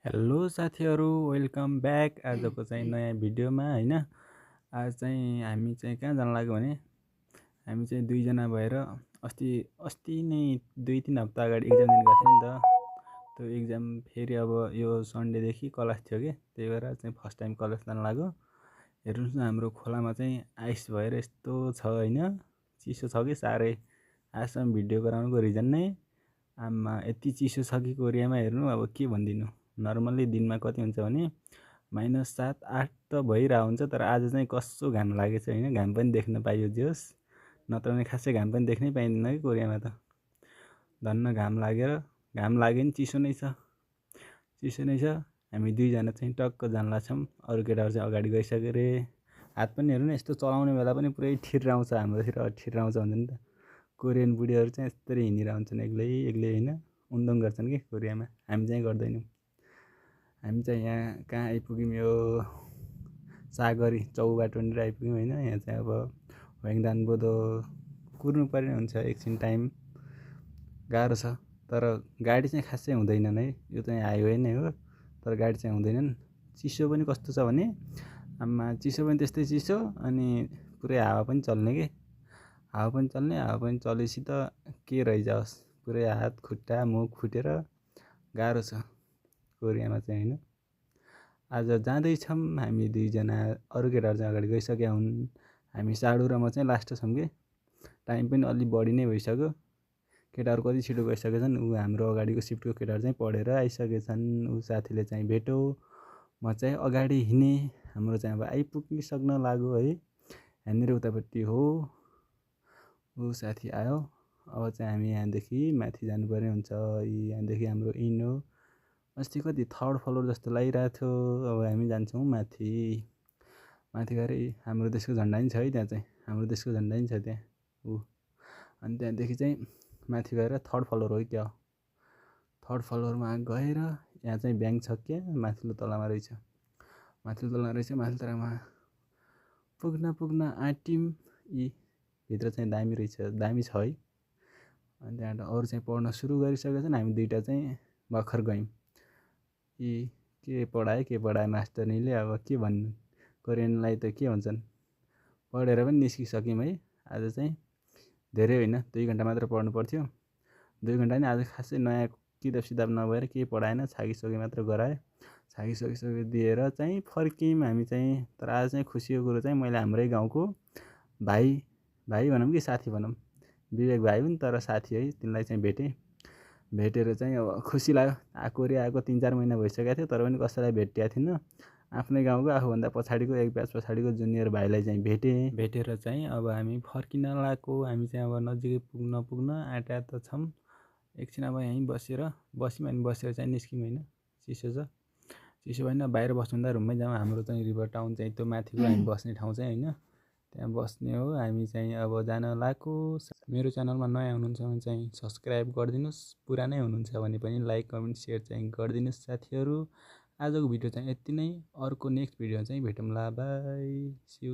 Hello साथीहरू, welcome back. आजको चाहिँ नयाँ भिडियोमा हैन। आज चाहिँ हामी चाहिँ कहाँ जान लाग्यो भने हामी चाहिँ दुईजना भएर अस्ति नै 2-3 हप्ता अगाडि एक्जाम दिन गएको थियौँ नि त। त्यो एक्जाम फेरि अब यो सन्डेदेखि क्लास थियो कि, त्यही भएर चाहिँ फर्स्ट टाइम कलेज जान लाग्यो। हेर्नुहोस् न, हाम्रो खोलामा चाहिँ आइस भएर यस्तो छ हैन, चिसो छ कि साह्रै। आजसम्म भिडियो गराउनुको रिजन नै आम्मा यति चिसो छ कि कोरियामा। हेर्नु अब के भनिदिनु। नर्मल्ली दिनमा कति हुन्छ भने -7-8 त भइरहेको हुन्छ, तर आज चाहिँ कस्तो घाम लागेछ हैन। घाम पनि देख्न पाइयो जोस्, नत्र भने खासै घाम पनि देख्नै पाइँदैन कि कोरियामा त। धन्न घाम लाग्यो नि चिसो नै छ। हामी दुईजना चाहिँ टक्क जान लाग्छौँ, अरू केटाहरू चाहिँ अगाडि गइसक्यो रे। हात पनि हेर्नु न, यस्तो चलाउने बेला पनि पुरै ठिर्राउँछ। हाम्रोतिर ठिर्राउँछ हुन्छ नि त। कोरियन बुढीहरू चाहिँ यस्तरी हिँडिरहेको हुन्छन् एक्लै हैन, उन्दुङ गर्छन् कि कोरियामा। हामी चाहिँ गर्दैनौँ। हामी चाहिँ यहाँ कहाँ आइपुग्यौँ, यो सागरी चौबाटोनिर आइपुग्यौँ हैन। यहाँ चाहिँ अब ह्वाङदानबोधो कुर्नु पर्ने हुन्छ, एकछिन टाइम गाह्रो छ। तर गाडी चाहिँ खासै हुँदैनन् है, यो चाहिँ हाइवे नै हो, तर गाडी चाहिँ हुँदैनन्। चिसो पनि कस्तो छ भने आम्मा, चिसो पनि त्यस्तै चिसो, अनि पुरै हावा पनि चल्ने कि। हावा पनि चलेपछि त के रहिजाओस्, पुरै हात खुट्टा मुख फुटेर गाह्रो छ कोरियामा चाहिँ हैन। आज जाँदैछौँ हामी दुईजना, अरू केटाहरू चाहिँ अगाडि गइसकेका हुन्। हामी साडु र म चाहिँ लास्ट छौँ कि। टाइम पनि अलि बढी नै भइसक्यो। केटाहरू कति छिटो गइसकेछन्। ऊ हाम्रो अगाडिको सिफ्टको केटाहरू चाहिँ पढेर आइसकेछन्। ऊ साथीले चाहिँ भेट्यो, म चाहिँ अगाडि हिँडेँ। हाम्रो चाहिँ अब आइपुगिसक्न लाग्यो है। यहाँनिर उतापट्टि हो, ऊ साथी आयो। अब चाहिँ हामी यहाँदेखि माथि जानुपर्ने हुन्छ। यहाँदेखि हाम्रो इन हो। अस्ति कति 3rd फ्लोर जस्तो लागिरहेको थियो। अब हामी जान्छौँ माथि गएर हाम्रो देशको झन्डा पनि छ है त्यहाँ चाहिँ। हाम्रो देशको झन्डा पनि छ त्यहाँ ऊ। अनि त्यहाँदेखि चाहिँ माथि गएर 3rd फ्लोर हो कि क्या, 3rd फ्लोरमा गएर यहाँ चाहिँ ब्याङ्क छ क्या, माथिल्लो तलामा रहेछ। माथिल्लो तलामा पुग्न आँट्यौँ। भित्र चाहिँ दामी छ है। अनि त्यहाँबाट अरू चाहिँ पढ्न सुरु गरिसकेको छन्। हामी दुईवटा चाहिँ भर्खर गयौँ। के पढाए मास्टरनीले। अब के भन्नु, कोरियनलाई त के भन्छन्। पढेर पनि निस्किसक्यौँ है। आज चाहिँ धेरै होइन, 2 घन्टा मात्र पढ्नु पर्थ्यो। 2 घन्टा नि आज खासै नयाँ किताब नभएर केही पढाएन, छाकिसके मात्र गराए। छाकिसके दिएर चाहिँ फर्क्यौँ हामी चाहिँ। तर आज चाहिँ खुसीको कुरो चाहिँ मैले हाम्रै गाउँको भाइ भनौँ कि साथी भनौँ, विवेक भाइ हुन् तर साथी है, तिनलाई चाहिँ भेटेर चाहिँ अब खुसी लाग्यो। कोरिया आएको 3-4 महिना भइसकेको थियो, तर पनि कसैलाई भेटेको थिइनँ। आफ्नै गाउँको आफूभन्दा पछाडिको एक ब्याच पछाडिको जुनियर भाइलाई चाहिँ भेटेर चाहिँ अब हामी फर्किन लागेको। हामी चाहिँ अब नजिकै पुग्न आँटा त छौँ। एकछिन अब यहीँ बस्यौँ अनि बसेर चाहिँ निस्क्यौँ होइन। चिसो भएन, बाहिर बस्नुभन्दा रुममै जाउँ। हाम्रो चाहिँ रिभर टाउन चाहिँ त्यो माथिको हामी बस्ने ठाउँ चाहिँ होइन, त्यहाँ बस्ने हो। हामी चाहिँ अब जान लागेको। मेरो च्यानलमा नयाँ हुनुहुन्छ भने चाहिँ सब्सक्राइब गरिदिनुहोस्, पुरानै हुनुहुन्छ भने पनि लाइक कमेन्ट सेयर चाहिँ गरिदिनुहोस् साथीहरू। आजको भिडियो चाहिँ यति नै। अर्को नेक्स्ट भिडियो चाहिँ भेटौँला, बाई, सी यू।